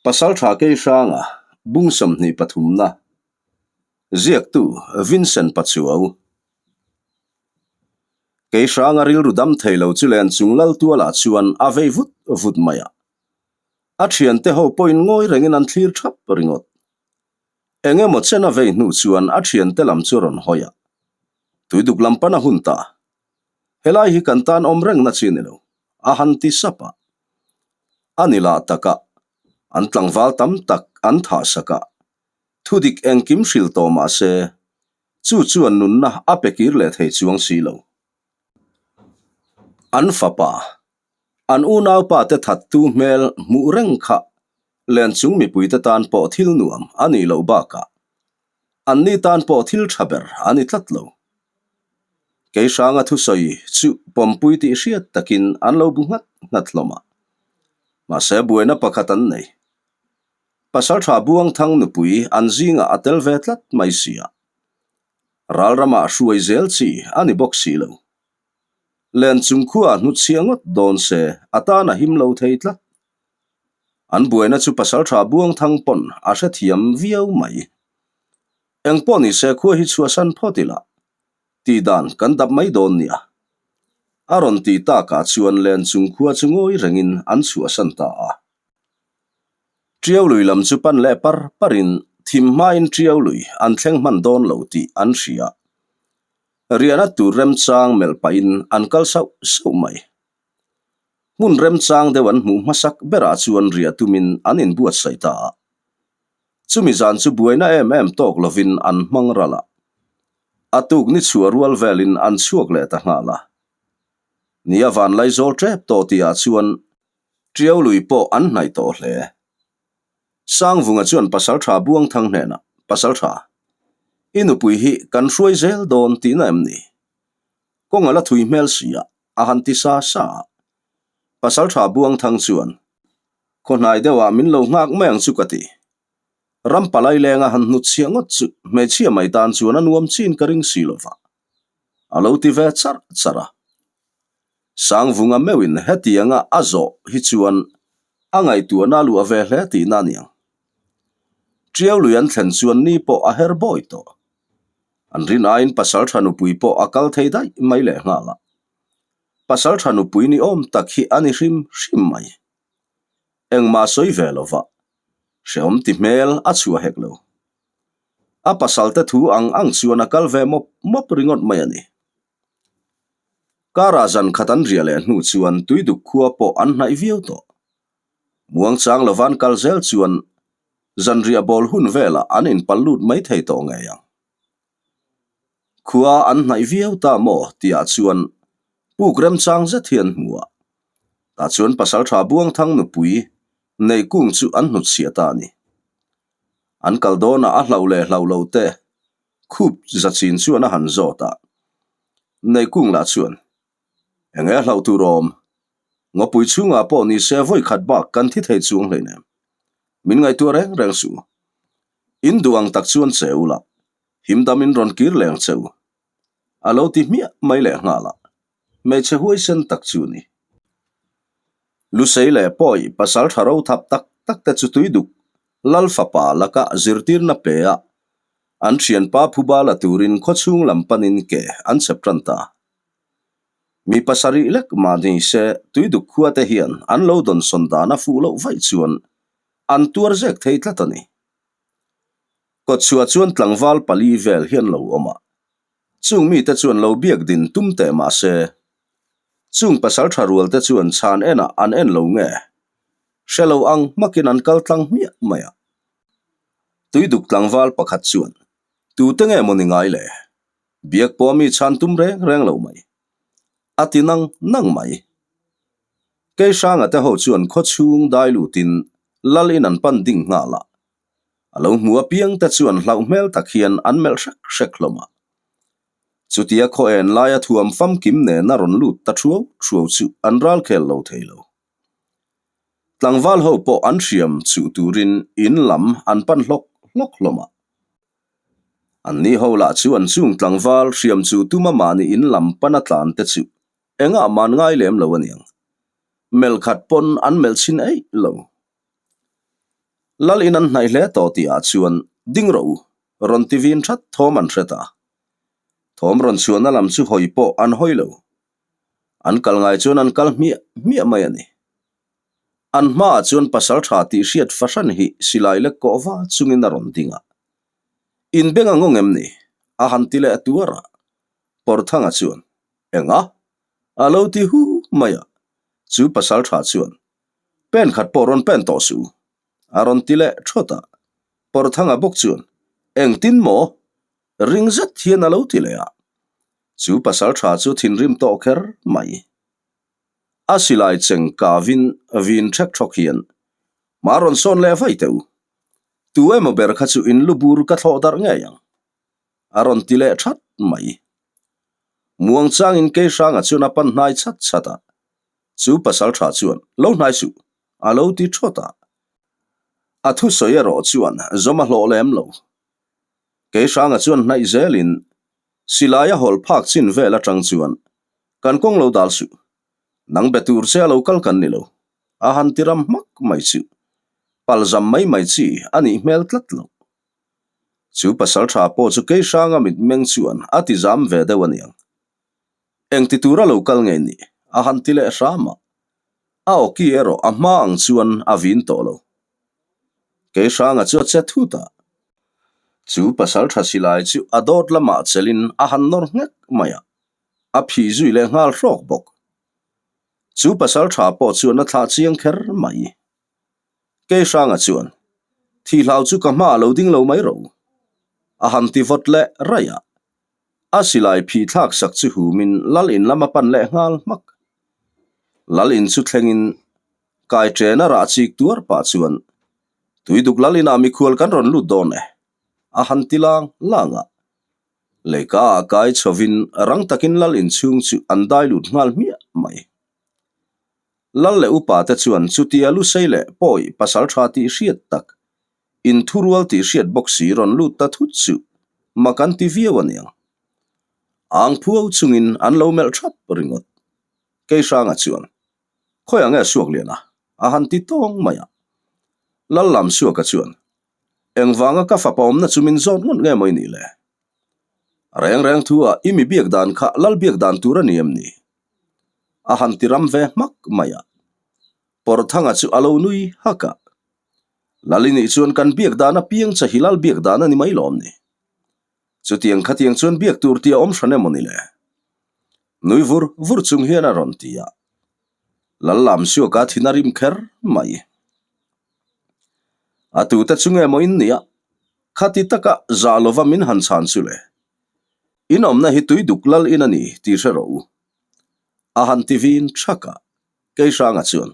Pasaltha Keihranga bung 23 na Ziaktu Vincent Pachuau Keihranga rilru dam thei lo chu len chung lal tualah chuan a vei vut vut mai a. A thiante ho pawhin ngawi rengin an thlir thap ringawt. Eng emaw chen a vei hnu chuan a thiante lam chu a rawn hawi a. Tuiduk lam pan a hun ta. Helai hi kan tan awm reng na chi ni lo, a han ti sap a. A ni lah taka an tlangval tam tak an thah sak a, thudik engkim hrilh tawh mah se, chu chuan nunna a pe kir leh thei chuang si lo. An fapa, an unaupa te thattu hmel hmuh reng kha lenchung mipuite tan pawh thil nuam a nih loh bakah Anni tan pawh thil tha ber a ni tlat lo. Keihranga thusawi chu pawmpui tih hriat takin an lo bu nghat nghat hlawm a. Mahse buaina pakhat an nei. Pasaltha Buangthang nupui an zingah a tel ve tlat mai si a. Ral ramah hruai zel chi a ni bawk si lo. Len chung khua hnutchhiah ngawt dawn se a tan a him lo thei tlat. An buaina chu Pasaltha Buangthang pawn a hrethiam viau mai. Engpawh ni se khua hi chhuahsan phawt ila, tih dan kan dap mai dawn nia. A rawn tih takah chuan len chung khua chu ngawi rengin an chhuahsan ta a. Tiau lui lam chu pan leh par parin thim hmain Tiau lui an thleng hman dawn lo tih an hria. Riahna tur remchang melh pahin an kal sauh sauh mai. Hmun remchang deuh an hmuh hmasak berah chuan riah tumin an inbuatsaih ta a. Chumi zan chu buaina em em tawk lovin an hmang ral a. A tuk ni chhuah rual velin an chhuak leh ta nghal a. Nia vanlaizawl tep tawh tihah chuan Tiau lui pawh an hnaih tawh hle. Sangvunga chuan Pasaltha Buangthang hnenah, Pasaltha, i nupui hi kan hruai zel dawn tihna em ni? Kawng a la thui hmel si a. A han ti sa sa a. Pasaltha Buangthang chuan, Khawhnai deuhah min lo nghak mai ang chu ka ti. Ram palai lenga han hnut chhiah ngawt chu hmeichhia mai tan chuan a nuam chin ka ring si lova. A lo ti ve charh charh a. Sangvunga meuhin hetianga a zawh hi chuan a ngaihtuahna a luah ve hle tihna a niang. Tiau lui an thlen chuan ni pawh a her bawi tawh. An rin aiin Pasaltha nupui pawh a kal thei daih mai leh nghal a. Pasaltha nupui ni awm tak hi a ni hrim hrim mai. Engmah sawi ve lo va, hrehawm ti hmel a chhuah hek lo. A pasalte thu ang ang chuan a kal ve mawp mawp ringawt mai a ni. Karah zan khat an riah leh hnu chuan Tuiduk khua pawh an hnaih viau tawh. Muangchang lova an kal zel chuan Zanriah bawl hun velah an inpal lut mai thei tawh ngei ang. Khua an hnaih viau ta maw tihah chuan puk remchang zet hi an hmu a. Tah chuan Pasaltha Buangthang nupui Neihkung chu an hnutchhiah ta a ni. An kal dawnah a hlauh leh hlauh lo te khup zachin chuan a han zawt a. Neihkung lah chuan, Enge a hlauh tur awm? Ngawpui chhungah pawh ni se vawi khat bak kan thi thei chuang hleinem. Min ngaihtuah reng reng suh. In duh ang tak chuan che u la, himdam in rawn kir leng che u. A lo ti hmiah mai leh nghal a, hmeichhe huaisen tak chu ni. Lusei leh pawi pasal tha ro thap tak tak te chu tuiduk Lal fapa laka zirtirna pe a, an thianpa phuba la turin khawchhung lam panin ke an chep tan ta. Mi pasarih lek mahni se tuiduk khua te hian an lo dawnsawn dan a fuh loh vaih chuan an tuar zek thei tlat a ni. Kawtchhuah chuan tlangval pali vel hi an lo awm a, chung mite chuan lo biak din tum teh mah se, chung pasal tha rual te chuan chhan enah an en lo nge? Hre lo ang hmakin an kal tlang hmiah mai a. Tuiduk tlangval pakhat chuan, Tute nge maw ni ngai le? Biak pawh mi chhan tum reng reng lo mai. A ti nang nang mai. Kei Hranga te ho chuan khaw chhung dai lutin Lal in an pan ding nghal a. A lo hmu apiang te chuan hlauh hmel tak hian an melh hrek hrek hlawm a. Chutia khaw en laia thuam famkim nen a rawn lut ta thuau thuau chu an ralkhel lo thei lo. Tlangval ho pawh an hriam chuh turin in lam an pan hlawk hlawk hlawm a. Anni ho lah chu an chung tlangval hriam chu tuma mahni in lam pana tlan te chu engah man ngai lem lo aniang. Melh khat pawn an melh chhin eih lo. Lal in an hnaih hle tawh tihah chuan ding rawh u, rawn ti vin that thawm an hre ta. Thawm rawn chhuahna lam chu hawi pawh an hawi lo. An kal ngai chuan an kal hmiah hmiah mai a ni. An hmaah chuan pasal tha tih hriat fahran hi silai lek kawh va chungin a rawn ding a. Inbeng a ngawng em ni? A han ti leh tuar a. Pawrthanga chuan, Enga? A lo ti hu mai a. Chu pasal tha chuan, Pen khat pawh rawn pen tawh suh u. A rawn ti leh thawt a. Pawrthanga bawk chuan, Engtin maw? Ring zet hian a lo ti leh a. Chu pasal tha chu thinrim tawh kher mai. A silai cheng kavin vin ṭhek ṭhawk hian, Hma rawn sawn leh vaih teh u. Tu emaw ber kha chu in lu bur ka thlawh darh ngei ang. A rawn ti leh ṭhat mai. Muang changin Keihranga chuan a pan hnai chhat chhat a. Chu pasal ṭha chuan, Lo hnai suh, a lo ti ṭhawt a. A thusawi erawh chuan zawm a hlawh lem lo. Keihranga chuan hnaih zelin Silai a hawlh phak chin vel atang chuan kan kawng lo dal suh. Nang be tur che a lo kal kan ni lo. A han ti ram hmak mai chu. Pal zam mai mai chi a nih hmel tlat lo. Chu pasal tha pawh chu kei hranga mitmeng chuan a ti zam ve deuh aniang. Eng ti tura lo kal nge nih? A han ti leh hram a. A awki erawh a hma ang chuan a vin tawh lo. Kei hranga chu a che thut a. Chu pasal tha silai chu a dawt lamah chelin a han nawr nghek mai a, a phih zui leh nghal hrawk bawk. Chu pasal tha pawh chuan a thlah chiang kher mai. Kei hranga chuan, Thihhlau chu ka hmaah lo ding lo mai ro. A han ti vawt leh raih a. A silai phih thlak sak chu humin Lal in lam a pan leh nghal hmak. Lal in chu thlengin kai ṭena rah chik tuar pah chuan Tuiduk Lal inah mikhual kan rawn lut dawn e, a han ti lang lang a. Leika ah kai chhovin rang takin Lal in chhung chu an dai lut nghal hmiah mai. Lal leh upa te chuan chutia lusei leh pawi pasal tha tih hriat tak Inthurual tih hriat bawk si rawn lut ta thut chu mak an ti viau aniang. Ang phuau chungin an lo melh thap ringawt. Keihranga chuan, Khawi ang e Suakliana? a han ti tawng mai a. Lallam Suaka chuan, Engvanga ka fapa awmna chu min zawt ngawt nge maw i nih le? Reng reng thu ah i mi biak dan kha lal biak dan tur a ni em ni? A han ti ram ve hmak mai a. Pawrthanga chu a lo nui hak a. Lali nih chuan kan biak dan apiang che hi lal biak dan a ni mai lawm ni. Chutiang khatiang chuan biak tur tih a awm hran emaw ni le? Nui vur vur chung hian a rawn ti a. Lal lam suaka thin a rim kher mai. A tute chu nge maw in nia? Khati taka zah lova min han chhan chu le. In awmna hi tui duk lal in a ni tih hre rawh u. A han ti vin thak a. Keihranga chuan,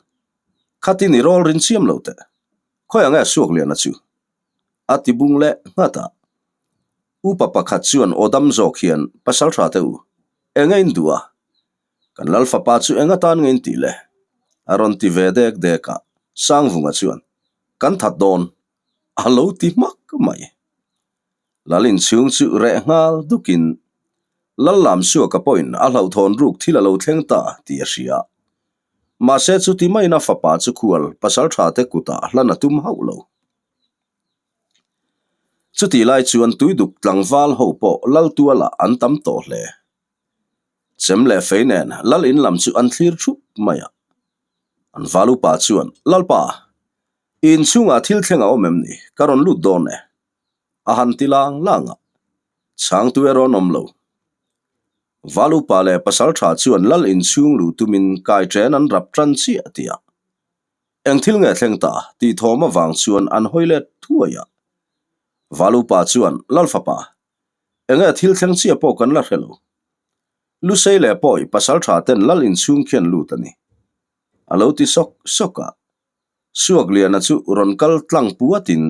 Khatin i rawl rin chiam lo teh, khawi ang e Suakliana chu? a ti bung leh nghat a. Upa pakhat chuan aw dam zawk hian, Pasal tha teh u, eng a in duh a? Kan lal fapa chu eng atan nge in tih le? a rawn ti ve dek dek a. Sangvunga chuan, Kan that dawn, a lo ti hmak mai. Lal inchhung chu reh nghal dukin Lal Lamsuaka pawhin a hlauhthawn ruk thil a lo thleng ta tih a hria. Mahse chuti maiin a fapa chu khual pasal tha te kutah hlan a tum hauh lo. Chutih lai chuan tuiduk tlangval ho pawh Lal tualah an tam tawh hle. Chem leh fei nen Lal in lam chu an thlir thup mai a. An val upa chuan, Lalpa, i inchhungah thil thleng a awm em ni? Ka rawn lut dawn e. A han ti lang lang a, chhangtu erawh an awm lo. Val upa leh pasal tha chuan lal inchhung luh tumin kai chen an rap tan chiah tih a, eng thil nge thleng ta tih thawm avang chuan an hawi let thuai a. Val upa chuan, Lal fapa, enge thil thleng chiah pawh kan la hre lo. Lusei leh pawi pasal tha ten lal inchhung khian lut a ni. A lo ti sawk sawk a. Suakliana chu rawn kal tlang puatin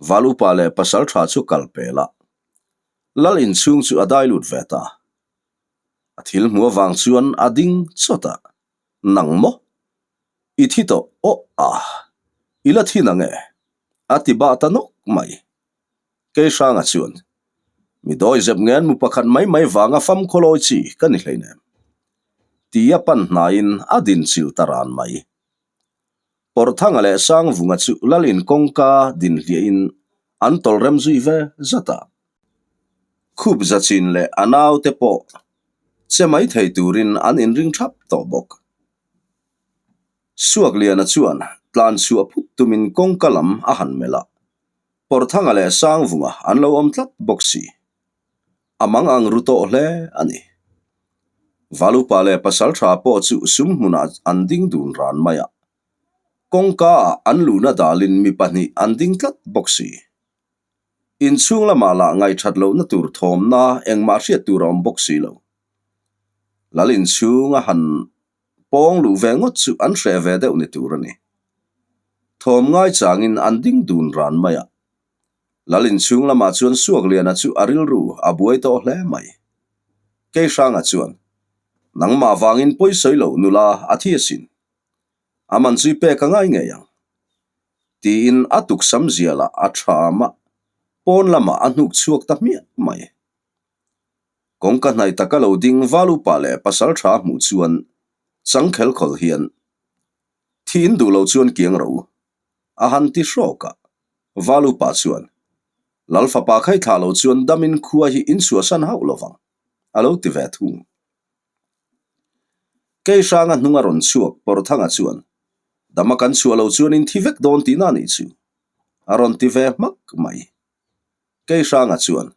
Val upa leh pasal tha chu kal pel a, Lal inchhung chu a dai lut ve ta. A thil hmu avang chuan a ding chawt a, Nang maw? I thi tawh awh a, i la thi nang e? A ti bah ta nawk mai. Keihranga chuan, Mi dawi zep ngen mu pakhat mai mai vanga fam khawlawi chi ka ni hleinem. Tia pan hnaiin a din chil ta ran mai. Pawrhthanga leh Sangvunga chu Lalin kawngka din hliahin an tawlh rem zui ve zat a. Khup zachin leh a naute pawh che mai thei turin an inring thap tawh bawk. Suakliana chuan tlan chhuah phut tumin kawngka lam a han melh a, Pawrhthanga leh Sangvunga an lo awm tlat bawk si. A mang ang ru tawh hle a ni. Valupa leh Pasaltha pawh chu sum hmunah an ding dun ran mai a. Kawngka ah an luhna dalin mi pahnih an ding tlat bawk si. Inchhung lamah lah ngaihthat lohna tur thawmna engmah hriat tur a awm bawk si lo. Lal inchhung a han pawng luh ve ngawt chu an hreh ve deuh ni tur a ni. Thawm ngai changin an ding dun ran mai a. Lal inchhung lamah chuan Suakliana chu a rilru a buai tawh hle mai. Keihranga chuan, Nangmah vangin pawisawi lo nula a thi asin. A man chu i pek a ngai ngei ang. Tiin a tuksam zialah a ṭham a, pawn lamah a hnuk chhuak ta hmiah mai. Kawngka hnaih taka lo ding Valupa leh Pasalṭha hmuh chuan changkhel khawl hian, Thi in duh lo chuan kiang ro u, a han ti hrawk a. Valupa chuan, Lal fapa khai thlah lo chuan damin khua hi in chhuahsan hauh lo vang, a lo ti ve thung. Keihranga hnung a rawn chhuak Pawrthanga chuan, Dama kan chhuah lo chuan in thi vek dawn tihna nih chu, a rawn ti ve hmak mai. Keihranga chuan,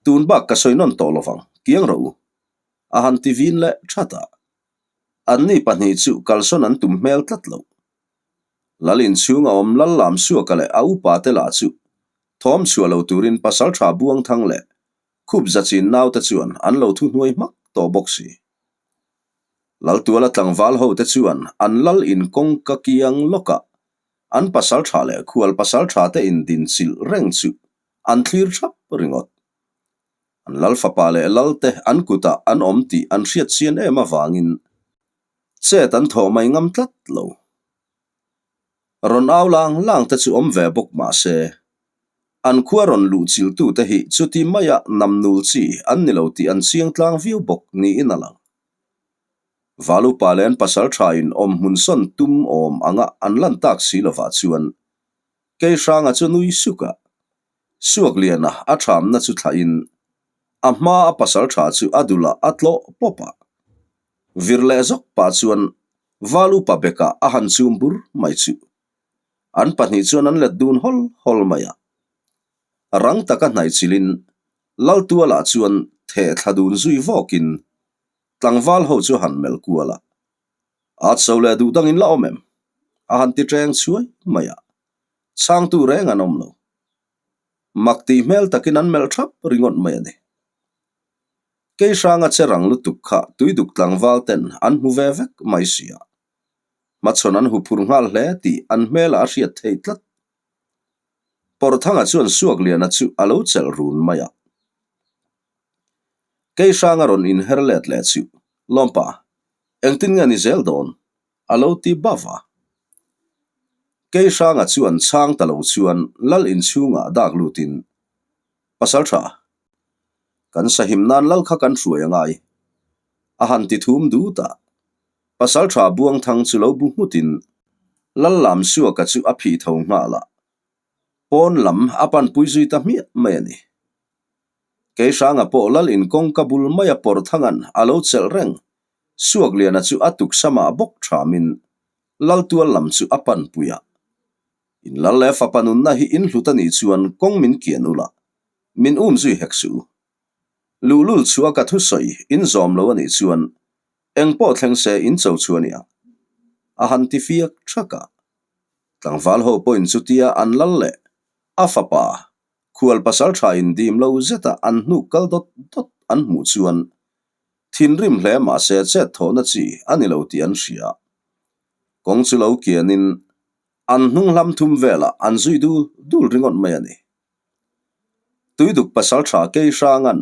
Tun bak ka sawi nawn tawh lovang, kiang rawh u, a han ti vin leh that a. Anni pahnih chu kalsawn an tum hmel tlat lo. Lal inchhung a awm Lal Lamsuaka leh a upa te lah chu thawm chhuah lo turin Pasaltha Buangthang leh Khup Zachin naute chuan an lo thu hnuai hmak tawh bawk si. Laltuala tlangval ho te chuan an lal in kawngka kiang lawkah an pasaltha leh khual pasaltha te in din chilh reng chu an thlir thap ringawt. An lal fapa leh lal te an kutah an awm tih an hriat chian em avangin chet an thawh mai ngam tlat lo. Rawn au lang lang te chu awm ve bawk mah se, an khua rawn luh chilhtute hi chuti maia namnul chi an ni lo tih an chiang tlang viau bawk niin a lang. Valupa leh an pasal thain awm hmun sawn tum awm anga an lan tak si lovah chuan Keihranga chu nui suk a, Suakliana a thamna chu thlahin a hma a pasal tha chu a dulah a tlawh pawp a. Vir leh zawk pah chuan Valupa bekah a han chum bur mai chu. An pahnih chuan an let dun hawl hawl mai a. Rang taka hnaihchilhin Laltualah chuan theh thla dun zui vawkin tlangval ho chu han melh kual a. At so leh duh dangin la awm em? A han ti ṭeng chhuai mai a. Chhangtu reng an awm lo. Mak tih hmel takin an melh ṭhap ringawt mai a ni. Keihranga che rang lutuk kha tuiduk tlangval ten an hmu ve vek mai si a. Hmachhawn an huphur nghal hle tih an hmelah a hriat theih tlat. Pawrhthanga chuan Suakliana chu a lo chelh run mai a. Keihranga rawn inher let leh chu, Lawmpa, engtin nge ni zel dawn? a lo ti bauh a. Keihranga chuan chhang ta lo chuan lal inchhungah dak lutin, Pasal tha, kan sahim nan lal kha kan hruai a ngai, a han ti thum dut a. Pasal tha Buangthang chu lo bu nghutin lal lam suaka chu a phih tho nghal a, pawn lam a panpui zui ta hmiah mai a ni. Keihranga pawh lal in kawngka bul maia Pawrthanga'n a lo chelh reng, Suakliana chu a tuksamah bawk thamin Laltual lam chu a panpui a. In lal leh fapa nunna hi in hlut a nih chuan kawng min kian ula, min um zui hek suh u. Luhlul chhuah ka thusawi in zawm lo a nih chuan eng pawh thleng se in cho chu a nia. A han ti fiak thak a. Tlangval ho pawhin chutia an lal leh a fapa khual pasal tha in dim lo zeta an hnuk kal dawt dawt an hmuh chuan thinrim hle mahse chet thawhna chi a ni lo tih an hria. Kawng chu lo kianin An hnung hlam thum velah an zui dul dul ringawt mai a ni. Tuiduk pasal tha kei hranga'n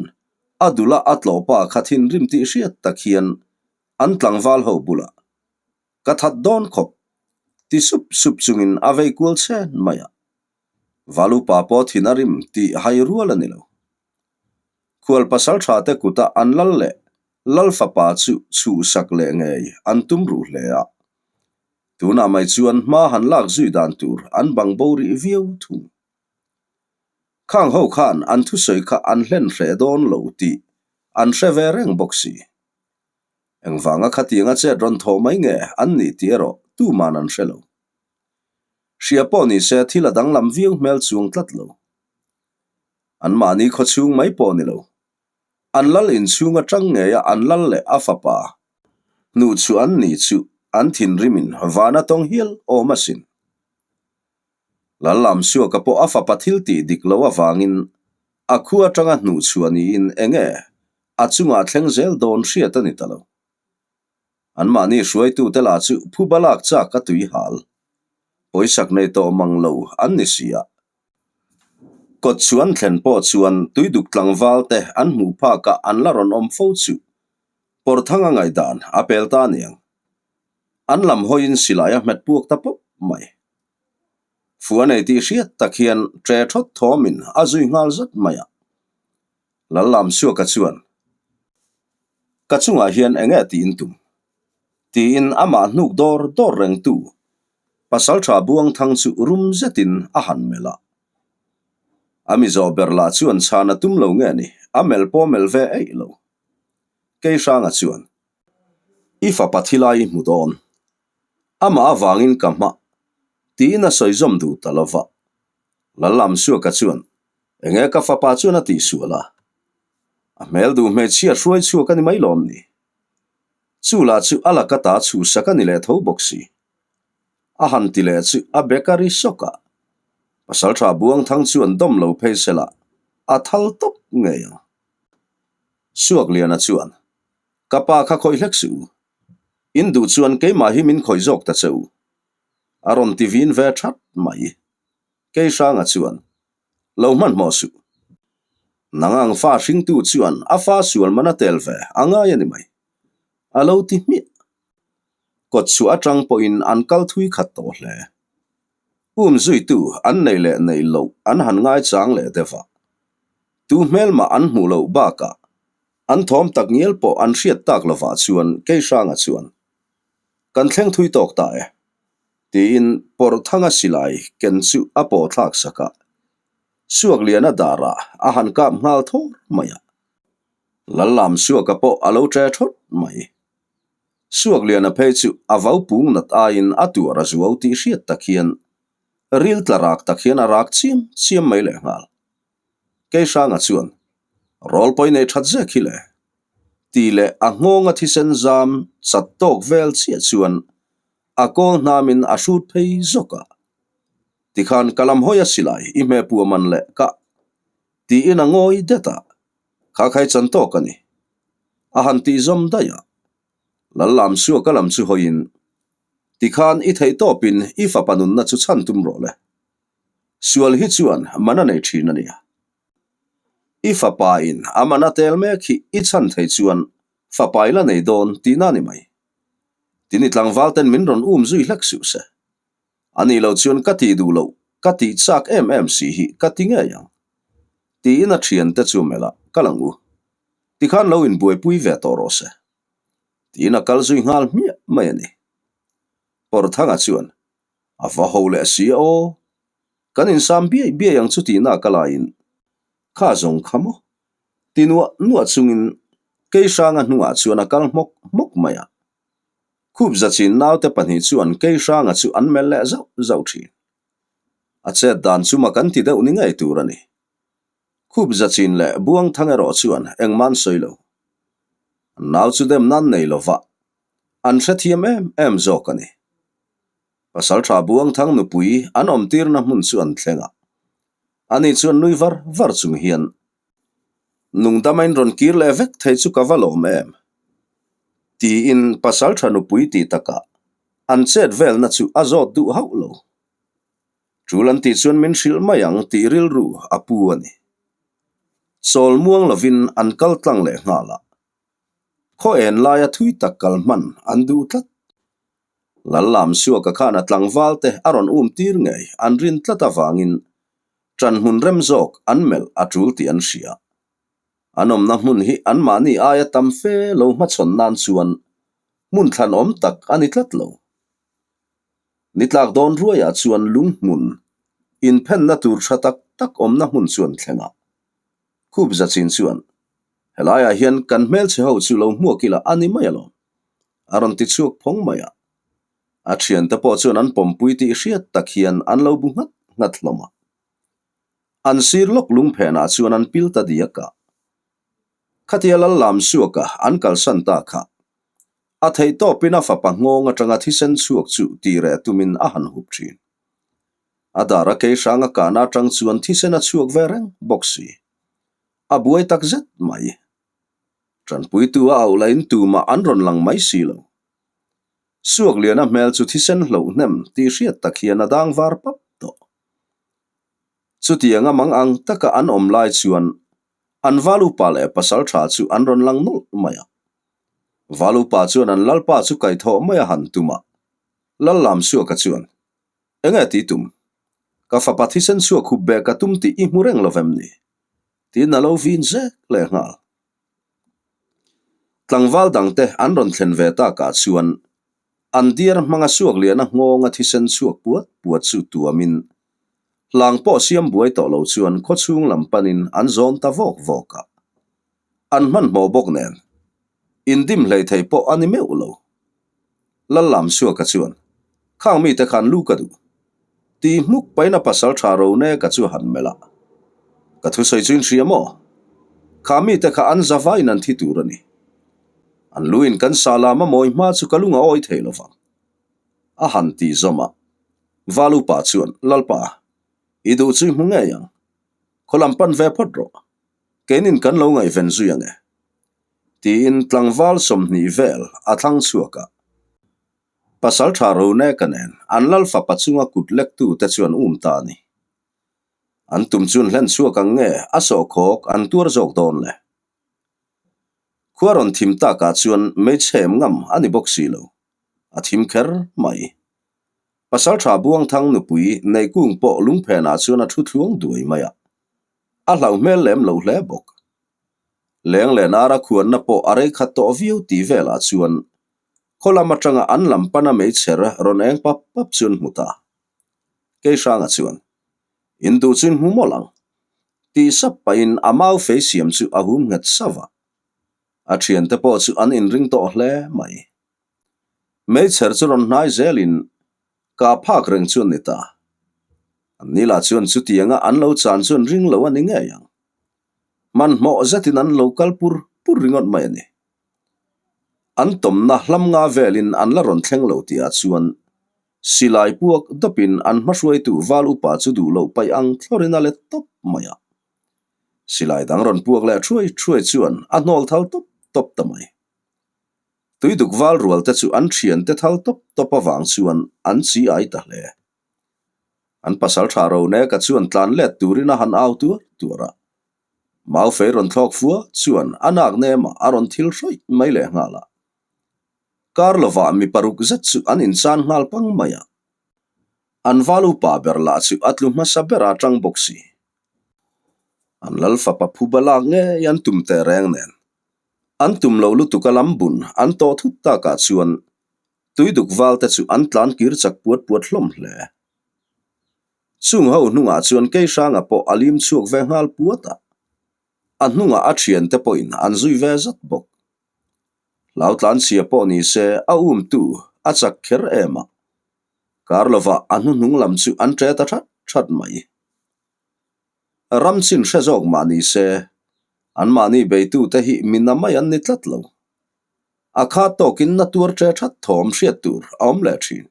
a dula a tlawhpa kha thinrim tih hriat tak hian an tlangval ho bulah, Ka that dawn khawp, ti sup sup chungin a vei kual chhen mai a. Valupa pawh thin a rim tih hai rual a ni lo. Khual pasal tha te kuta an lal leh lal fapa chu chhuhsak leh ngei an tum ruh hle a. Tunah mai chuan hma han lak zui dan tur an bang bo rih viau thung. Khang ho khan an thusawi kha an hlen hreh dawn lo tih an hre ve reng bawk si. Engvanga khatianga chet rawn thawh mai nge an nih tih erawh tuman an hre lo. Hria pawh ni se thil a danglam viau hmel chuang tlat lo. Anmahni khawchhung mai pawh ni lo. An lal inchhung atang ngeia an lal leh a fapa hnuh chu an ni chu an thinrimin van a tawng hial awm asin. Lal Lamsuaka pawh a fapa thil tih dik lo avangin a khu atanga hnuh chhuah niin enge a chungah thleng zel dawn hriat a ni ta lo. Anmahni hruaitute lah chu phuba lak chak a tui hal. Pawisak nei tawh mang lo an ni si a. Kawt chu an thlen pawh chuan tuiduk tlangval te an hmuh phakah an la rawn awm fo chu Pawrthanga ngaihdan a pel ta aniang. An lam hawiin silai a hmet puak ta pawp mai. Fu a nei tih hriat tak hian ṭe thawt thawmin a zui nghal zat mai a. Lallamsuaka chuan, Ka chungah hian eng nge tiin tum? tiin amah hnuk dawr dawr rengtu Pasalṭha Buangthang chu rum zetin a han melh a. A mi zawh ber lah chuan chhan a tum lo nge ni, a melh pawh melh ve eih lo. Keihranga chuan, I fapa thilai i hmu dawn. Amah avangin ka hma, tiin a sawi zawm duh ta lo va. Lallamsuaka chuan, Enge ka fapa chuan a tihsual a? A hmel duh hmeichhia hruai chhuak a ni mai lawm ni? Chu lah chu a laka ta chhuhsak a ni leh tho bawk si. A han ti leh chu a bek a ri sawk a. Pasalṭha Buangthang chuan dawm lo phei sela a thal tawp ngei ang. Suakliana chuan, Ka pa kha khawih hlek suh u. In duh chuan keimah hi min khawih zawk ta che u. A rawn ti vin ve that mai. Keihranga chuan, Lo hmanhmawh suh. Nang ang fa hringtu chuan a fa sual man a tel ve a ngai a ni mai. A lo ti hmiah. Kawt chhuah atang pawhin an kal thui khat tawh hle. Um zuitu an nei leh nei loh an han ngaichang leh deuh a. Tu hmelmah an hmuh loh bakah an thawm tak ngial pawh an hriat tak lovah chuan Keihranga chuan, Kan thleng thui tawk ta e. Tiin Pawrhthanga silai ken chu a pawh thlak sak a, Suakliana darah a han kap nghal thawr mai a. Lallam Suaka pawh a lo ṭe ṭhawt mai. Suakliana phei chu a vau pung nat aiin a tuar a zuau tih hriat tak hian ril tla rak tak hian a rak chiam chiam mai lehnghal. Keihranga chuan, Rawl pawi nei that zek hi le? Tih leh a nghawnga thisen zam chat tawk vel chiah chuan a kawl hnamin a hrut phei zawk a. Tikhan ka lam hawi a silai i hme pu a man leh ka tiin a ngawi det a, kha khai chan tawk a ni. A han tih zawm daih a, Lallam suaka lam chu hawiin, Tikhan i theih tawpin i fapa nunna chu chhan tum rawh le. Sual hi chuan man a nei thin a nia. I fapa in a man a tel mek hi i chhan thei chuan fapa i la nei dawn tihna a ni mai. Tin i tlangval ten min rawn um zui hlek suh se. A nih loh chuan ka tih duh loh, ka tih chak em em si hi ka ti ngei ang. Tiin a thiante chu melh a, Kal ang u. Tikhan lo inbuaipui ve tawh rawh se. Tiin a kal zui nghal hmiah mai a ni. Pawrthanga chuan, A va ho leh si a aw. Kan insam biai biai ang chu tihna ka laiin kha zawng kha maw? Ti nuah nuah chungin Keihranga hnungah chuan a kal hmawk hmawk mai a. Khup zachin naute pahnih chuan Keihranga chu an melh leh zauh zauh thin. A chet dan chu mak an ti deuh ni ngei tur a ni. Khup zachin leh Buangthang erawh chuan engmah an sawi lo. An nau chu dem nan nei lova an hrethiam em em zawk a ni. Pasalṭha Buangthang nupui an awmtirna hmun chu an thleng a. Ani chuan nui var var chung hian, Nungdama in rawn kir leh vek thei chu ka va lawm em? Tiin pasalṭha nupui tih takah an chet velna chu a zawt duh hauh lo. Ṭul an tih chuan min hrilh mai ang tih rilru a pu a ni. Chawl muang lovin an kal tlang leh nghal a. Khaw en laia thui tak kal hman an duh tlat. Lallam Suaka khan a tlangval te a rawn um tir ngei an rin tlat avangin ṭan hmun rem zawk an melh a ṭul tih an hria. An awmna hmun hi anmahni aia tam fe lo hmachhawn nan chuan hmun thlanawm tak a ni tlat lo. Ni tlak dawn ruaiah chuan lung hmun inphenna tur tha tak tak awmna hmun chuan thleng a. Khup zachin chuan, Helaiah hian kan hmelchhe ho chu lo hmuak ila a ni mai alawm, a rawn ti chhuak phawng mai a. A thiante pawh chuan an pawmpui tih hriat tak hian an lo bu nghat nghat hlawm a. An sir lawk lungphenah chuan an pil ta diak a. Khatia lal lam suaka an kalsan ta kha. A theih tawpin a fapa nghawng atanga thisen chhuak chu ti reh tumin a han hup thin. A dar a kei hrang a kahna atang chuan thisen a chhuak ve reng bawk si. A buai tak zet mai. Tanpuitu a auh lahin tumah an rawn lang mai si lo. Suakliana hmel chu thisen hloh hnem tih hriat tak hian a dang var pap tawh. Chutianga mang ang taka an awm lai chuan an val upa leh pasal tha chu an rawn lang nawlh mai a. Val upa chuan an lalpa chu kaihthawh mai a han tum a, Lal Lamsuaka chuan, Enge ti tum? Ka fapa thisen chhuak hup be ka tum tih i hmu reng lo vem ni? Tiin a lo vin zek leh nghal. Tlangval dangte an rawn thlen ve takah chuan an diar hmanga suakliana nghawnga thisen chhuak puat puat chu tuamin hlang pawh siam buai tawh lo chuan khawchhung lam panin an zawn ta vawk vawk a. An hmanhmawh bawk nen indim hlei thei pawh a ni meuh lo. Lallam Suaka chuan, Khang mite khan lu ka duh. Ti hmuk paina pasal tha ro ne ka chu han melh a. Ka thusawi chu in hria maw? Kha mite kha an za vaiin an thi tur a ni. An lu in kan sa lam a mawi hma chu ka lung a awi thei lo vang. A han ti zawm a. Val upa chuan, Lalpa, i duh chu i hmu ngei ang. Khaw lam pan ve phawt rawh. Keinin kan lo ngaihven zui ang e. Tiin tlangval 20 vel a thlang chhuak a. Pasal tha Roneka nen an lal fapa chunga kut lektu te chuan um ta a ni. An tum chun hlen chhuak ang nge a sawhkhawk an tuar zawk dawn le? Khua rawn thim takah chuan meichhem ngam a ni bawk si lo. A thim kher mai. Pasal tha Buangthang nupui Neihkung pawh lungphenah chuan a thu thluang duai mai a. A hlauh hmel lem lo hle bawk. Leng leh Nara khuanna pawh a rei khat tawh viau tih velah chuan khaw lam atanga an lam pana meichher rawn eng pap pap chu an hmu ta. Keihranga chuan, In duh chu in hmu mawlh ang, tih sap pahin a mau fei siam chu a hum nghet sauh a. A thiante pawh chu an inring tawh hle mai. Meichher chu rawn hnai zelin kah phak reng chu an ni ta. An ni lah chuan chutianga an lo chan chu an ring lo a ni ngei ang. Hmanhmawh zetin an lo kal pur pur ringawt mai a ni. An tawmna hlam nga velin an la rawn thleng lo tihah chuan silai puak dawpin an hmahruaitu val upa chu duh loh paih ang thlawrin a let tawp mai a. Silai dang rawn puak leh thuai thuai chuan a hnawl thal tawp tawp ta mai. Tuiduk val rual te chu an thian te thal tawp tawp avang chuan an chi ai ta hle. An pasal tha Roneka chuan tlan let turin a han au tuar tuar a. Maufei rawn thlawk fua chuan a nak nemah a rawn thil hrawih mai leh nghal a. Kar lovah mi paruk zet chu an inchan nghal pang mai a. An val upa ber lah chu a tlu hmasa ber a tang bawk si. An lal fapa phuba lak ngei an tum teh reng nen. An tum lo lutuk a lam bun an tawh thut takah chuan tuiduk val te chu an tlan kir chak puat puat hlawm hle. Chung ho hnungah chuan Keihranga pawh a lim chhuak ve nghal puat a, a hnungah a thiante pawhin an zui ve zat bawk. Hlau tlanchhia pawh ni se a umtu a chak kher em a, kar lovah a hnuhnung lam chu an ṭe ta that that mai. Ram chin hre zawk mah ni se, anmahni beitute hi mi na mai an ni tlat lo. A khat tawkin na tuar ṭe that thawm hriat tur a awm leh ṭhin.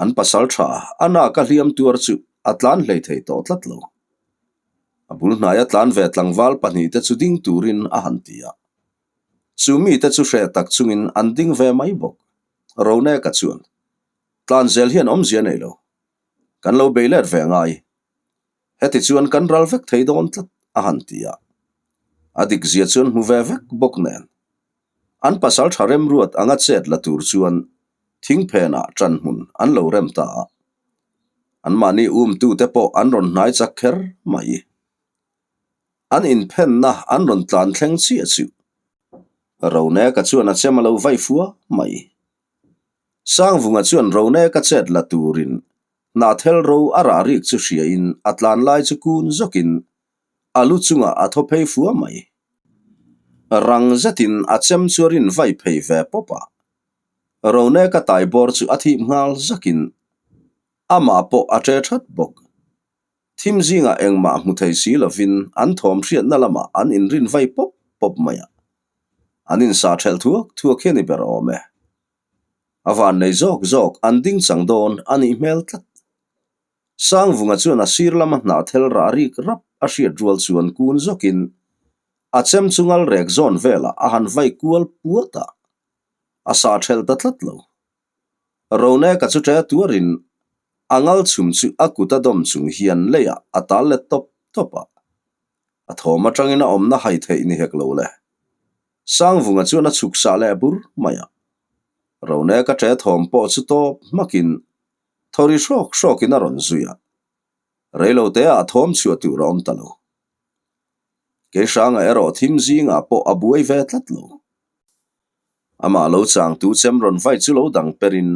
An pasal tha a nak a hliam tuar chu a tlan hlei thei tawh tlat lo. A bul hnaia tlan ve tlangval pahnihte chu ding turin a han ti a. Chu mite chu hreh tak chungin an ding ve mai bawk. Roneka chuan, Tlan zel hian awmzia nei lo. Kan lo bei let ve ngai. Heti chuan kan ral vek thei dawn tlat a han ti a. A dikzia chuan hmu ve vek bawk nen. An pasal tha remruat anga chet la tur chuan thingphenah ṭan hmun an lo rem ta a. Anmahni umtute pawh an rawn hnai chak kher mai. An inphenna an rawn tlan thleng chiah chu Roneka chuan a chem a lo vai fua mai. Sangvunga chuan Roneka chet la turin hnahthel ro a rah rik chu hriain a tlan lai chu kun zawkin a lu chungah a thaw phei fua mai. Rang zetin a chem chu a rin vai phei ve pawp a. Roneka tai bawr chu a thip nghal zakin amah pawh a ṭe that bawk. Thim zingah engmah hmu thei si lovin an thawm hriatna lamah an inrin vai pawp pawp mai a. An insa ṭhelh thuak thuak hi a ni ber awm e. A van nei zawk zawk an ding chang dawn a nih hmel tlat. Sangvunga chuan a sir lama hnahthel rah rik rap a hriat rual chuan kun zawkin a chem chu ngal rek zawn velah a han vai kual puat a, a sa ṭhelh ta tlat lo. Roneka chu ṭe tuarin a ngal chhum chu a kut a dawm chung hian leiah a tal let tawp tawp a. A thawm aṭangin a awmna hai theih ni hek lo le. Sangvunga chuan a chhuk sah leh bur mai a. Roneka ṭe thawm pawh chu tawp hmakin thawri hrawk hrawkin a rawn zui a. Reiloteah thawm chhuah tur a awm ta lo. Keihranga erawh thim zingah pawh a buai ve tlat lo. Amah lo changtu chem rawn vai chu lo dang perin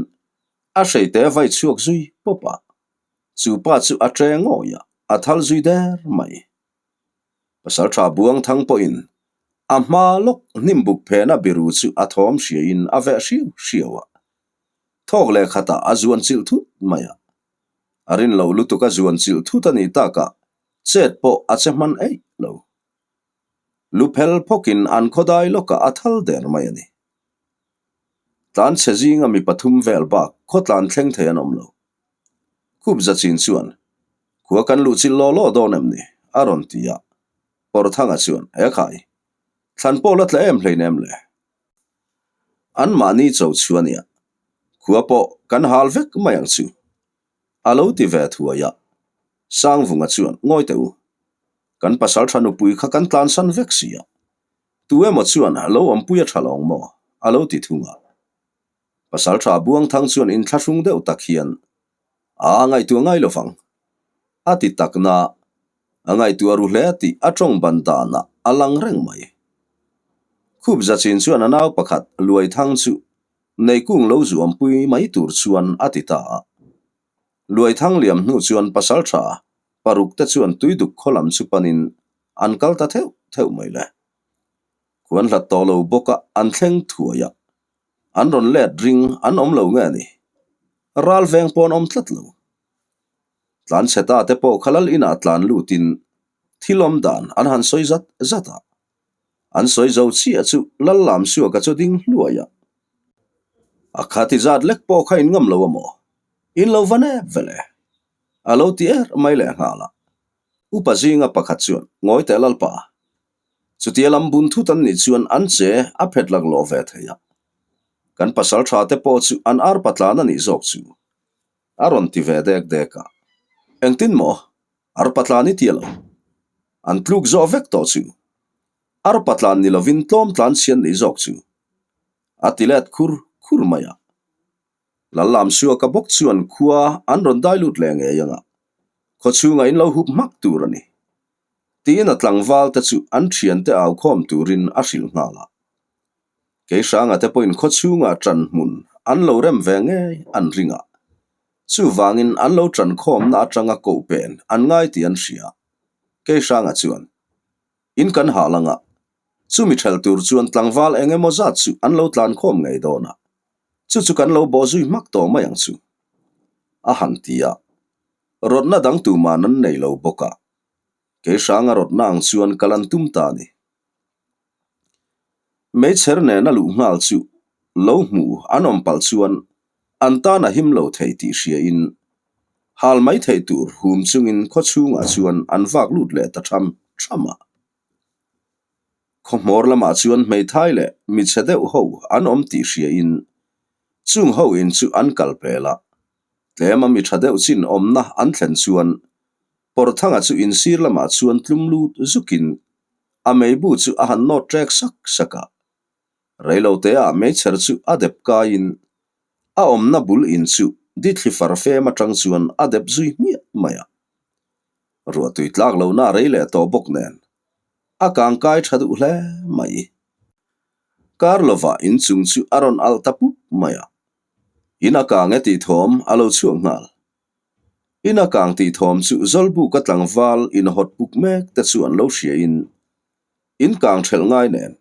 a hreite vai chhuak zui pawp a, chu pa chu a ṭe ngawih a, a thal zui der mai. Pasalṭha Buangthang pawhin a hma lawk hnimbuk phena biru chu a thawm hriain a veh hriau hriau a, thawk leh khatah a zuan chilh thut mai a. A rin loh lutuk a zuan chilh thut a nih takah chet pawh a che hman eih lo. Lu phel phawkin an khawdai lawkah a thal der mai a ni. Tlanchhe zinga mi pathum vel bak khawtlan thleng thei an awm lo. Khup zachin chuan, Khua kan luh chilh law law dawn em ni? a rawn ti a. Pawrthanga chuan, He khai, thlan pawh la tla em hleinem le. Anmahni cho chu a nia, khua pawh kan hal vek mai ang chu. A lo ti ve thuai a, Sangvunga chuan, Ngawi teh u, kan pasal tha nupui kha kan tlansan vek si a, tu emaw chuan lo awmpui a tha lawng maw? a lo ti thung a. Pasal tha Buangthang chuan inthlahrung deuh tak hian, A ngaihtuah ngai lo vang, a ti tak na, a ngaihtuah ru hle tih a tawng ban danah a lang reng mai. Khup zachin chuan a nau pakhat Luaithang chu Neikung lo zuampui mai tur chuan a ti ta a. Luaithang liam hnu chuan pasal tha paruk te chuan tuiduk khaw lam chu panin an kal ta theuh theuh mai le. Khuan hlat tawh lo bawk a an thleng thuai a. An rawn let ring an awm lo nge ni? Ral veng pawh an awm tlat lo. Tlanchhe ta te pawh kha lal inah tlan lutin thil awm dan an han sawi zat zat a. An sawi zo chiah chu lal lam suaka chu ding hluai a. A khati zat lek pawh kha in ngam lo a maw? In lo va nep ve le. A lo ti er mai leh nghal a. Upa zinga pakhat chuan, Ngawi teh lalpa. Chutia lam bun thut an nih chuan an che a phet laklawh ve thei a. Kan pasal tha te pawh chu an arpa tlan a nih zawk chu. A rawn ti ve dek dek a. Engtin maw? Arpa tlan i ti a lo. An tluk zawh vek tawh chu. Arpa tlan ni lovin tlawm tlan chhian nih zawk chu. A ti let khur khur mai a. Lallamsuaka bawk chuan khua an rawn dai lut leh ngei ang a, khaw chhungah in lo hup hmak tur a ni. Tiin a tlangval te chu an thiante au khawm turin a hrilh nghal a. Keihranga te pawhin khaw chhungah ṭan hmun an lo rem ve ngei an ring a, chuvangin an lo ṭan khawmna aṭanga koh pen an ngai tih an hria. Keihranga chuan, In kan hah lang a, chumi ṭhelh tur chuan tlangval eng emaw zat chu an lo tlan khawm ngei dawn a, chu chu kan lo bawh zui hmak tawh mai ang chu, a han ti a. Rawtna dang tuman an nei lo bawk a, Keihranga rawtna ang chuan kal an tum ta a ni. Meichher nena luh nghal chu lo hmu an awm palh chuan an tan a him lo thei tih hriain hal mai theih tur hum chungin khaw chhungah chuan an vak lut leh ta tham tham a. Khaw hmawr lamah chuan hmeithai leh michhe deuh ho an awm tih hriain chung ho in chu an kal pel a, tlema mi tha deuh chin awmna an thlen chuan Pawrthanga chu insir lamah chuan tlum lut zukin a meibu chu a han nawt ṭek sak sak a. Reiloteah meichher chu a dep kaiin a awmna bul in chu dithli far fem aṭang chuan a dep zui hmiah mai a. Ruahtui tlak lohna a rei leh tawh bawk nen a kangkai ṭha duh hle mai. Kar lovah inchung chu a rawn alh ta pup mai a. In a kang e tih thawm a lo chhuak nghal. In a kang tih thawm chu Zawlbuka tlangval inhawt puk mek te chu an lo hria in in kang thelh ngai nen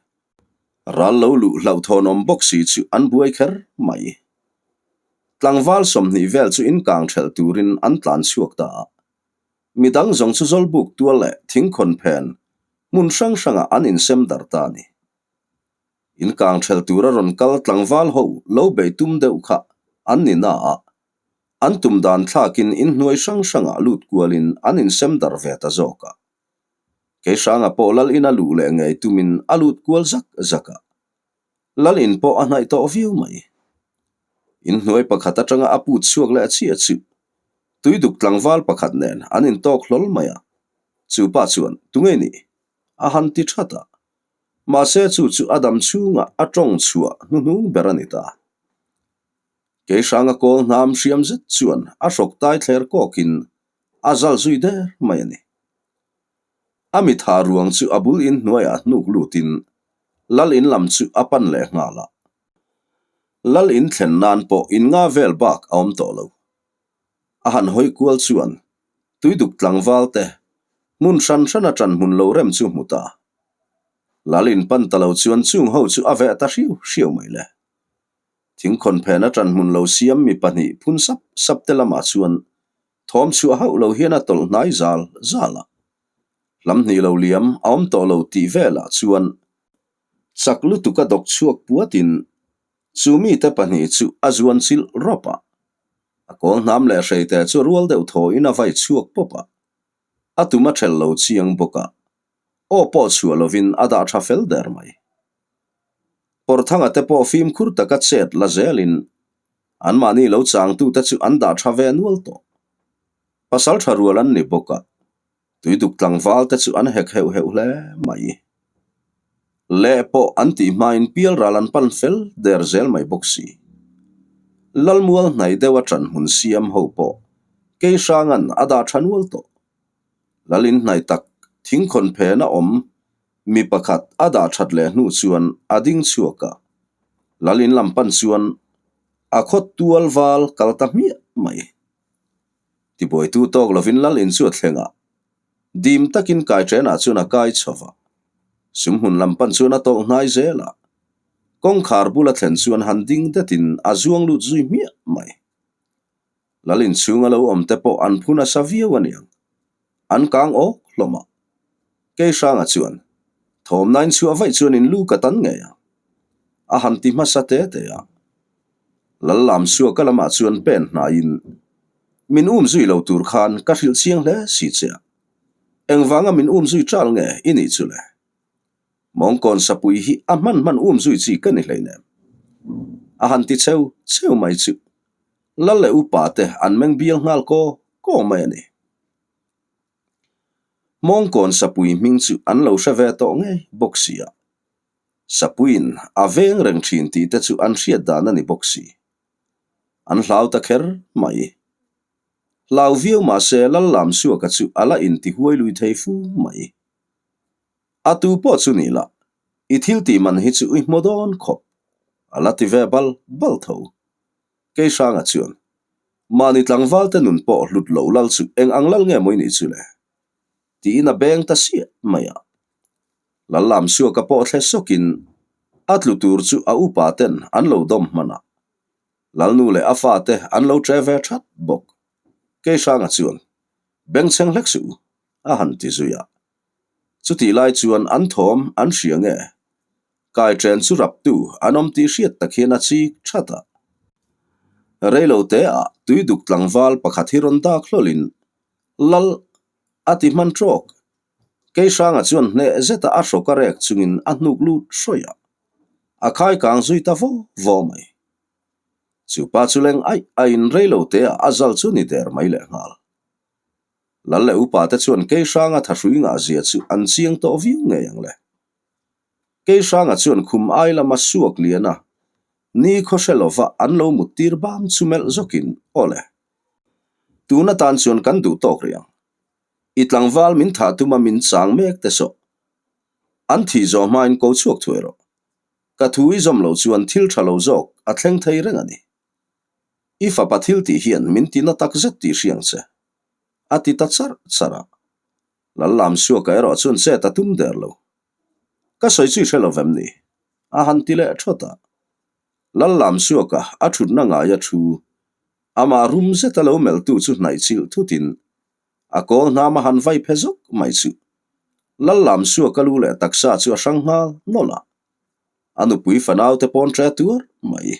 ral lo luh hlauhthawnawm bawk si chu an buai kher mai. Tlangval 20 vel chu in kang thelh turin an tlan chhuak ta a. Midang zawng chu Zawlbuk tual leh thingkhawn phen hmun hrang hrangah an insem darh ta a ni. In kang thelh tura rawn kal tlangval ho lo bei tum deuh kha an ni na a, an tum dan thlakin in hnuai hrang hrangah lut kualin an insem darh ve ta zawk a. Kei hranga pawh lal ina luh leh ngei tumin a lut kual zak zak a. Lal in pawh a hnaih tawh viau mai. In hnuai pakhat atanga a put chhuak leh chiah chu tuiduk tlangval pakhat nen an intawk hlawl mai a. Chu pa chuan, Tunge nih? a han ti that a. Mahse chu chu a dam chhungah a tawng chhuah hnuhnung ber a ni ta. Kei hranga kawl hnam hriam zet chuan a hrawk tai thler kawkin a zal zui der mai a ni. A mitha ruang chu a bul in hnuaiah hnuk lutin lal in lam chu a pan leh nghal a. Lal in thlen nan pawh in nga vel bak a awm tawh lo. A han hawi kual chuan tuiduk tlangval te hmun hran hran a ṭan hmun lo rem chu hmu ta. Lal in pan ta lo chuan chung ho chu a veh ta hriau hriau mai le. Thingkhawn phena ṭan hmun lo siam mi pahnih phun sap sap te lamah chuan Thawm chhuah hauh lo hian a tawlh hnai zal zal a. Hlam hnih lo liam a awm tawh lo tih velah chuan chak lutuk a dawk chhuak puatin chu mite pahnih chu a zuan chilh rawp a. A kawl hnam leh hreite chu rual deuh thawhin a vai chhuak pawp a. A tum a ṭhelh lo chiang bawk a. Aw pawh chhuah lovin a dah ṭha fel der mai. Pawrthanga te pawh fimkhur taka chet la zelin anmahni lo changtute chu an dah tha ve nual tawh. Pasal tha rual an ni bawk a, tuiduk tlangval te chu an hek heuh heuh hle mai. Leh pawh an tih hmain pialral an pan fel der zel mai bawk si. Lalmual hnai deuh a ṭan hmun siam ho pawh Keihranga'n a dah tha nual tawh. Lalin hnai tak thingkhawn phena awm Mi pakhat a dah that leh hnu chuan a ding chhuak a, lal in lam pan chuan a khawt tual val kal ta hmiah mai. Tibuaitu tawk lovin lal in chu a thleng a, dim takin kai ṭenah chuan a kai chho va, sumhmun lam pan chuan a tawlh hnai zel a, kawngkhar bula thlen chuan han ding detin a zuang lut zui hmiah mai. Lal inchhunga lo awm te pawh an phu nasa viau a niang. An kang awk hlawm a. Kei hranga chuan, Thawmna in chhuah vaih chuan in lu ka tan ngei ang. A han ti hmasa te te a. Lal lam suaka lamah chuan pen hnaiin, Min um zui lo tur khan ka hrilh chiang hle si che a. Engvanga min um zui ṭal nge i nih chu le? Mawngkawn sapui hi a hman hman um zui chi ka ni hleinem. A han ti cheu cheu mai chu. Lal leh upa te an meng bial nghal kaw kaw mai a ni. Mawngkawn sapui hming chu an lo hre ve tawh ngei bawk si a. Sapuiin a veng reng thin tih te chu an hriat dan a ni bawk si. An hlau ta kher mai. Hlau viau mahse Lal Lamsuaka chu a la intihuai lui thei fu mai. A tu pawh chu ni la, i thil tih man hi chu i hmu dawn khawp, a la ti ve bal bal tho. Kei hranga chuan, Mahni tlangval te nun pawh hlut lo lal chu eng ang lal nge maw i nih chu le? tiin a beng ta siah mai a. Lal lam suaka pawh thle sawkin a tlu tur chu a upa ten an lo dawm hman a. Lalnu leh a fate an lo ṭe ve ṭhat bawk. Kei hranga chuan, Bengchheng hlek suh u, a han ti zui a. Chutih lai chuan an thawm an hria nge? Kai ṭen chu raptu an awm tih hriat tak hian a chik that a. Reilo teah tuiduk tlangval pakhat hi rawn dak hlawlhin, Lal, a ti hman ṭawk. Kei hranga chuan hneh zeta a hrawk a rek chungin a hnuk lut hrawih a. A khai kang zui ta vaw vaw mai. Chu pa chu leng aih aiin reilo teah a zal chu ni der mai lehnghal. Lal leh upa te chuan Kei hranga thahrui ngah zia chu an chiang tawh viau ngei ang le. Kei hranga chuan khum ai lama suak lian a, ni khaw hre lova an lo mut tir bam chu melh zawkin, Aw le. Tun atan chuan kan duh tawk rih ang. I tlangval min thah tuma min chang mek te sawh. An thih zawh hmain ko chhuak thuai rawh. Ka thu i zawm lo chuan thil tha lo zawk a thleng thei reng a ni. I fapa thil tih hian min ti na tak zet tih hriang che, a ti ta charh charh a. Lallamsuaka erawh chuan chet a tum der lo. Ka sawi chu i hre lo vem ni? A han ti leh thawt a. Lallamsuaka a thutna ngaia thu, amah rum zeta lo melhtu chu hnaih chilh thutin a kawl hnam a han vai phe zawk mai chu. Lallamsuaka lu leh taksa chu a hrang nghal nawlh a, a nupui fanaute pawn ṭe tuar mai.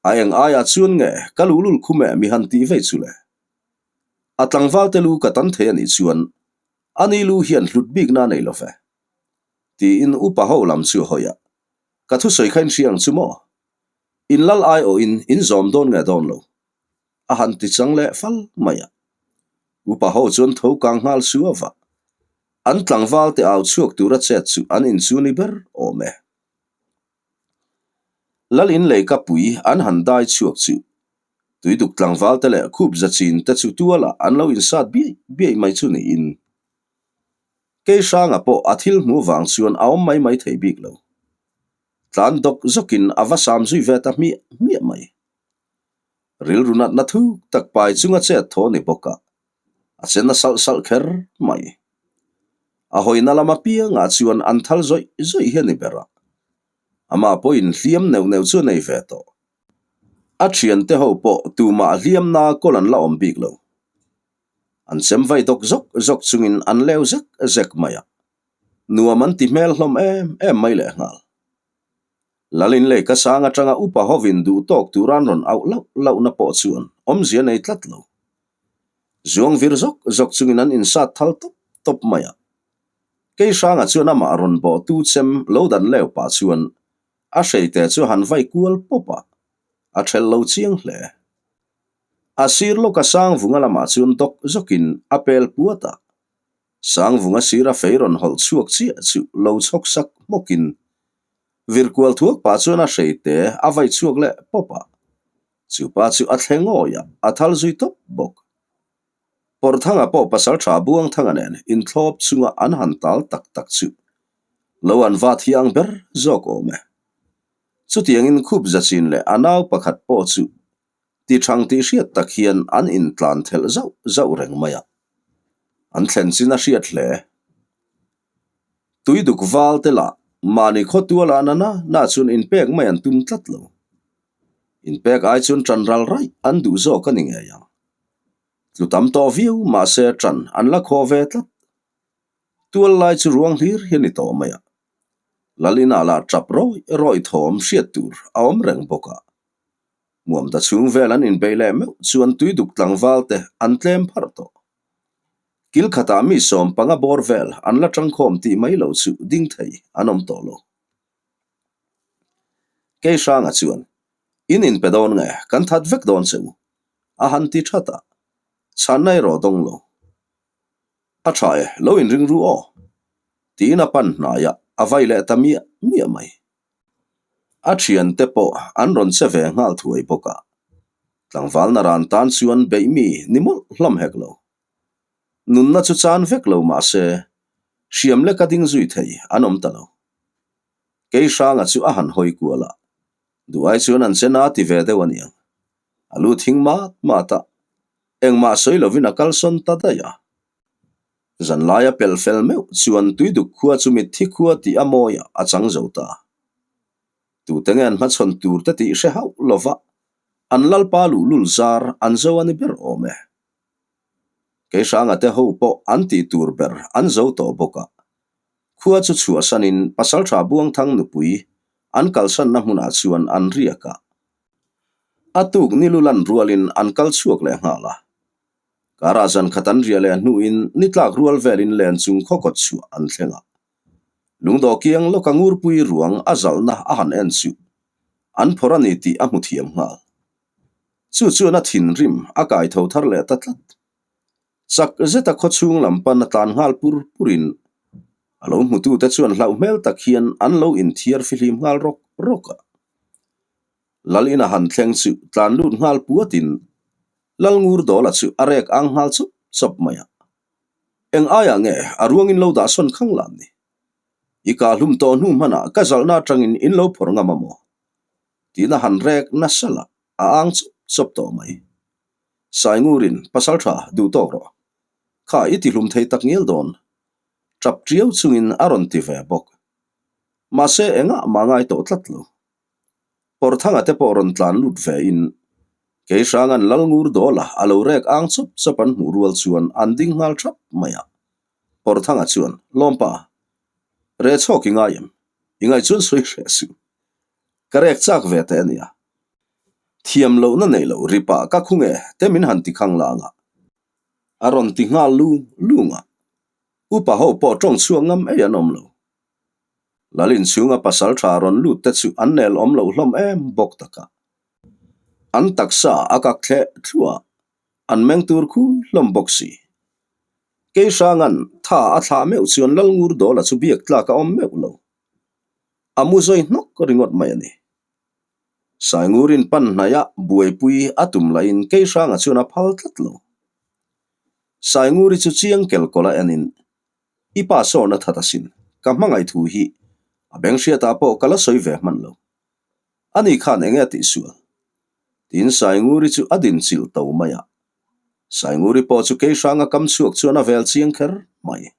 A eng aiah chuan nge ka luhlul khum e mi han tih vei chu le? A tlangvalte lu ka tan thei a nih chuan ani lu hian hlut bikna a nei lo ve. Tiin upa ho lam chu a hawi a, Ka thusawi kha in hria ang chu maw? In lal aiawhin in zawm dawn nge dawn lo? A han ti chang leh fal mai a. Upa ho chuan tho kang nghal suau a, an tlangvalte au chhuak tura chet chu an inchu ni ber awm e. Lal in lei ka pui an han dai chhuak chu Tuiduk tlangval te leh khup za chin te chu tualah an lo insat biaih biaih mai chu niin Keihranga pawh a thil hmuh vang chuan a awm mai mai thei bik lo. Tlan dawk zawkin a va sam zui ve ta hmiah hmiah mai. Rilru natna thuk tak pai chunga chet thaw ni bawk a, a che na salh salh kher mai. A hawina lam apiangah chuan an thal zawih zawih hi a ni ber a, amah pawhin hliam neuh neuh chu a nei ve tawh. A thiante ho pawh tumah hliamna kawl an la awm bik lo. An chem vai dawk zawk zawk chungin an leu zek zek mai a, nuam an ti hmel hlawm em em mai lehnghal. Lalin lei ka sang atanga upa hovin duh tawk tura an rawn auh lauh lauhna pawh chuan awmzia nei tlat lo. Zuang vir zawk zawk chungin an insat thal tawp tawp mai a. Keihranga chuan amah rawn bawhtu chem lo dan leu pah chuan a hreite chu a han vai kual pawp a, a thelh lo chiang hle. A sir lawka Sangvunga lamah chuan dawk zawkin a pel puat a. Sangvunga sira fei rawn hawlh chhuak chiah chu lo chhawk sak hmawkin virkual thuak pah chuan a hreite a vai chhuak leh pawp a. Chu pa chu a thle ngawi a, a thal zui tawp bawk. Pawrhthanga pawh pasal tha Buangthanga nen inthlawp chunga an han tal tak tak chu lo an va thiang ber zawk awm e. Chutiangin khup zachin leh a nau pakhat pawh chu ti thang tih hriat tak hian an intlan thelh zauh zauh reng mai a, an thlen chin a hriat hle. Tuiduk val te lah mahni khawtual ah nana na chuan inpek mai an tum tlat lo. Inpek ai chuan ṭan ral raih an duh zawk a ni ngei ang. Tlu tam tawh viau mahse ṭan an la khaw ve tlat. Tual lai chu ruang hlir hi a ni tawh mai a. Lal inah lah ṭap rawih rawih thawm hriat tur a awm reng bawk a. Muamta chhung vel an inbeih leh meuh chuan tuiduk tlangval te an tlem pharh tawh. Kil khatah mi sawmpanga bawr vel an la tangkhawm tih mai lo chu ding thei an awm tawh lo. Keihranga chuan, In inpe dawn nge, kan that vek dawn che u, a han ti that a, chhanna erawh dawng lo. A tha e, lo inring ru aw, tiin a pan hnai a, a vai leh ta miah miah mai. A thiante pawh an rawn che ve nghal thuai bawk a, tlangvalna ran tan chuan beih mi ni mawlh hlawm hek lo. Nunna chu chan vek lo mah se, hriam leka ding zui thei an awm ta lo. Keihranga chu a han hawi kual a, duh ai chuan an che na ti ve deuh a niang. A lu thing mat mat a, engmah sawi lovin a kalsawn ta daih a. Zanlaia pel fel meuh chuan Tuiduk khua chu mitthi khua tih a mawi a chang zo ta. Tute nge an hmachhawn tur te tih hre hauh lova an lalpa luhlul zar an zo a ni ber awm e. Keihranga te ho pawh an tih tur ber an zo tawh bawk a. Khua chu chhuahsanin Pasaltha Buangthang nupui an kalsanna hmunah chuan an riak a. A tuk nilu lan rualin an kal chhuak leh nghal a. Karah zan khat an riah leh hnuin ni tlak rual velin len chung khaw kawt chhuah an thleng a. Lungdawh kiang lawka ngurpui ruang a zalhna a han en chu an phawrh a ni tih a hmu thiam nghal. Chu chuan a thinrim a kai tho thar leh ta tlat. Chak zeta khaw chhung lam pan a tlan nghal pur purin a lo hmutute chuan hlauh hmel tak hian an lo inthiar fihlim nghal rawk rawk a. Lal ina han thleng chu tlan lut nghal puatin Lalngur Dawla chu a rek ang nghal chawp chawp mai a. Eng aiah nge a ruangin lo dah sawn khang lan ni? I kah hlum tawh hnu hmanah ka zalhna atangin in lo phawrh ngam a maw? Tiin a han rek nasa lah. A ang chawp chawp tawh mai. Saingurin, Pasal tha, duh tawk rawh. Kha i tihlum thei tak ngial dawn. Tap tiau chungin a rawn ti ve bawk. Mahse engah mah ngai tawh tlat lo. Pawrthanga te pawh rawn tlan lut ve in Keihranga'n Lalngur Dawla a lo rek ang chawp chawp an hmuh rual chuan an ding nghal thap mai a. Pawrthanga chuan, Lawmpa, reh chhawk i ngai em? I ngaih chuan sawi hreh suh. Ka rek chak ve teh a nia. Thiam lohna neih loh ripah ka khung e te min han ti khang lang a. A rawn ti nghal lung lung a. Upa ho pawh tawng chhuak ngam ei an awm lo. Lal inchhunga pasal tha rawn lut te chu an nel awm loh hlawm em bawk tak a. An taksa a kak thleh thluah a, an meng tur khui hlawm bawk si. Keihranga'n tha a thlah meuh chuan Lalngur Dawla chu biak tlak a awm meuh lo. A mu zawi hnawk ringawt mai a ni. Saingurin pan hnaia buaipui a tum lahin Keihranga chuan a phal tlat lo. Sainguri chu chiang kelkawla enin, I pa sawn a that asin, ka hmangaih thu hi a beng hriatah pawh ka la sawi ve hman lo. Ani khan enge a tihsual? Tiin Sainguri chu a din chilh to mai a. Sainguri pawh chu Keihranga kam chhuak chuan a vel chiang kher mai.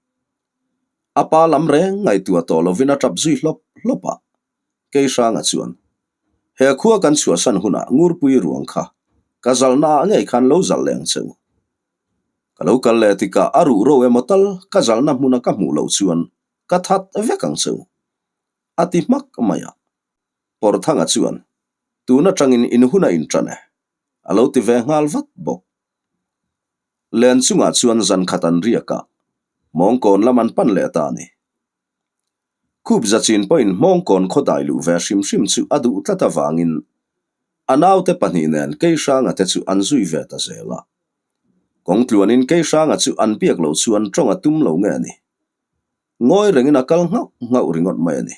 A pa lam reng ngaihtuah tawh lovin a tap zui hlawp hlawp a. Keihranga chuan, He khua kan chhuahsan hunah Ngurpui ruang kha ka zalhna ah ngei khan lo zalh leh ang che u. Ka lo kal leh tikah a ruh ro emaw tal ka zalhna hmuna ka hmuh loh chuan ka that vek ang che u, a ti hmak mai a. Pawrthanga chuan, Tun atangin in hun a inṭan e, a lo ti ve nghal vat bawk. Len chungah chuan zan khat an riak a, mawngkawn lam an pan leh ta a ni. Khup zachin pawhin hmawngkawn khaw dai luh ve hrim hrim chu a duh tlat avangin a naute pahnih nen Keihranga te chu an zui ve ta zel a. Kawngtluanin Keihranga chu an biak loh chuan tawng a tum lo nge a ni. Ngawi rengin a kal nghauh nghauh ringawt mai a ni.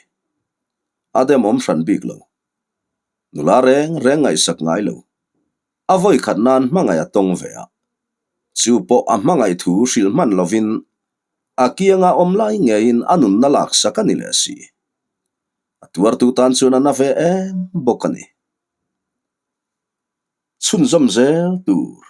A demawm hran bik lo. Nula reng reng ngaihsak ngai lo. A vawi khat nan hmangaih a tawng ve a. Chu pawh a hmangaih thu hrilh hman lovin a kianga awm lai ngeiin a nunna laksak a ni leh si. A tuartu tan chuan a na ve em bawk a ni. Chhunzawm zel tur.